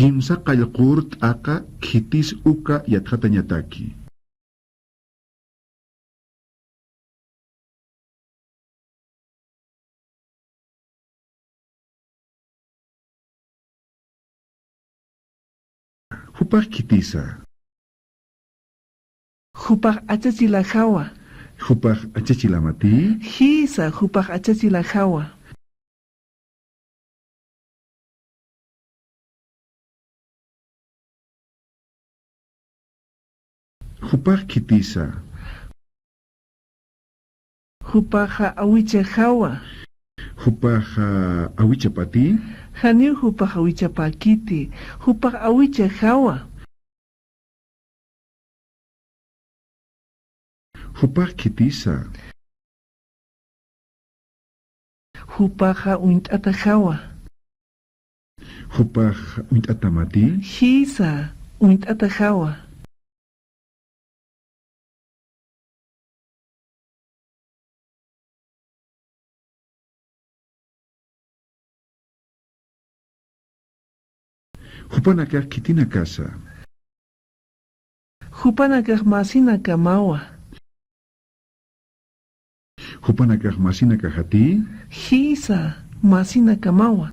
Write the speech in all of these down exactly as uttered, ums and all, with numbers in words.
Kimsa qallqur t'aqa khitis uka yatxatañataki. Jupax khitisa. Jupax achachilaxawa. Jupax achachilamati. Jisa, jupax achachilaxawa. Jupax khitisa. Jupaxa awichaxawa. Jupaxa awichapati. Janiw jupax awichapakiti. Jupax awichaxawa. Jupax khitisa. Jupaxa uñt'ataxawa. Jupax uñt'atamati. Jisa, uñt'ataxawa. Jupanakax khitinakasa. Jupanakax masinakamawa. Jupanakax masinakaxati. Jisa, masinakamawa.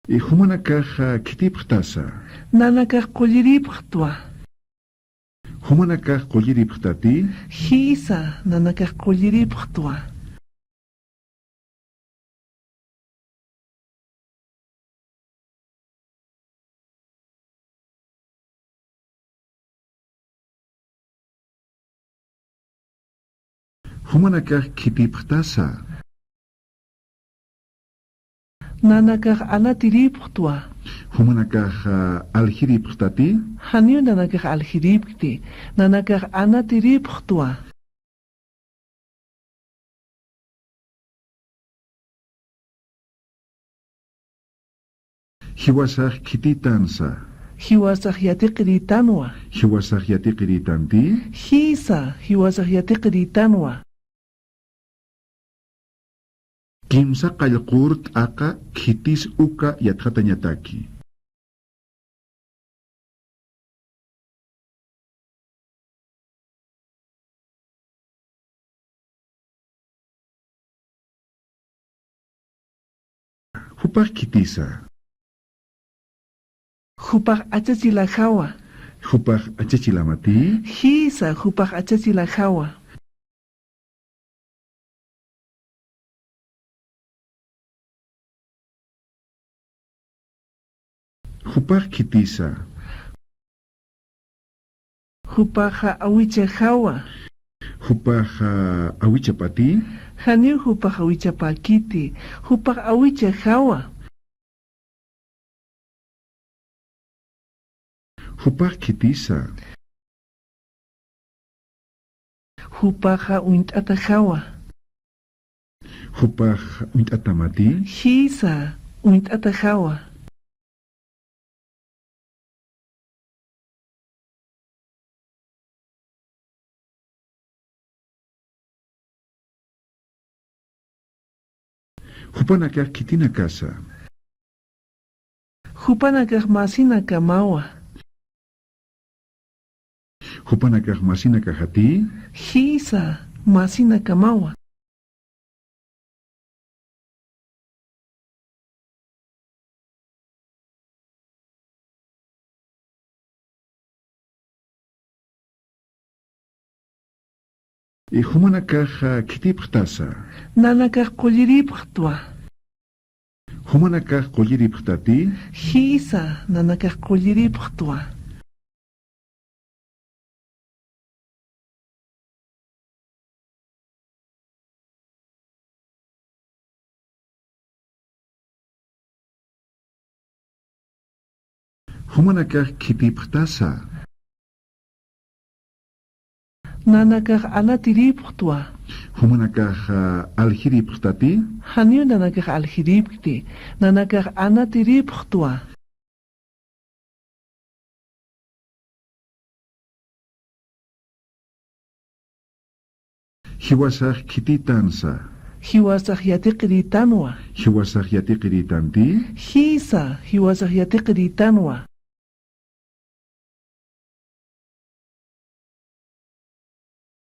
Jumanakax khitipxtasa. Nanakax qulliripxtwa. Jumanakax qulliripxtati. Jisa, nanakax qulliripxtwa. Jumanakax khitipxtasa. Nanakax anatiripxtwa. Jumanakax aljiripxtati. Janiw nanakax aljiripkti. Nanakax anatiripxtwa. Jiwasax khititansa. Jiwasax yatiqiritanwa. Jiwasax yatiqiritanti. Jisa, jiwasax yatiqiritanwa. Kimsa qallqur t'aqa khitis uka yatxatañataki. Jupax khitisa. Jupax achachilaxawa. Jupax achachilamati. Jisa, jupax achachilaxawa. Jupax khitisa. Jupaxa awichaxawa. Jupaxa awichapati. Janiw jupax awichapakiti. Jupax awichaxawa. Jupax khitisa. Jupaxa uñt'ataxawa. Jupax uñt'atamati. Jisa, uñt'ataxawa. Jupanakax khitinakasa. Jupanakax masinakamawa. Jupanakax masinakaxati. Jisa, masinakamawa. Jumanakax khitipxtasa. Nanakax qulliripxtwa. Jumanakax qulliripxtati. Jisa, nanakax qulliripxtwa. Jumanakax khitipxtasa. Nanakax anatiripxtwa. Jumanakax aljiripxtati. Janiw nanakax aljiripkti. Nanakax anatiripxtwa. Jiwasax khititansa. Jiwasax yatiqiritanwa. Jiwasax yatiqiritanti. Jisa, jiwasax yatiqiritanwa.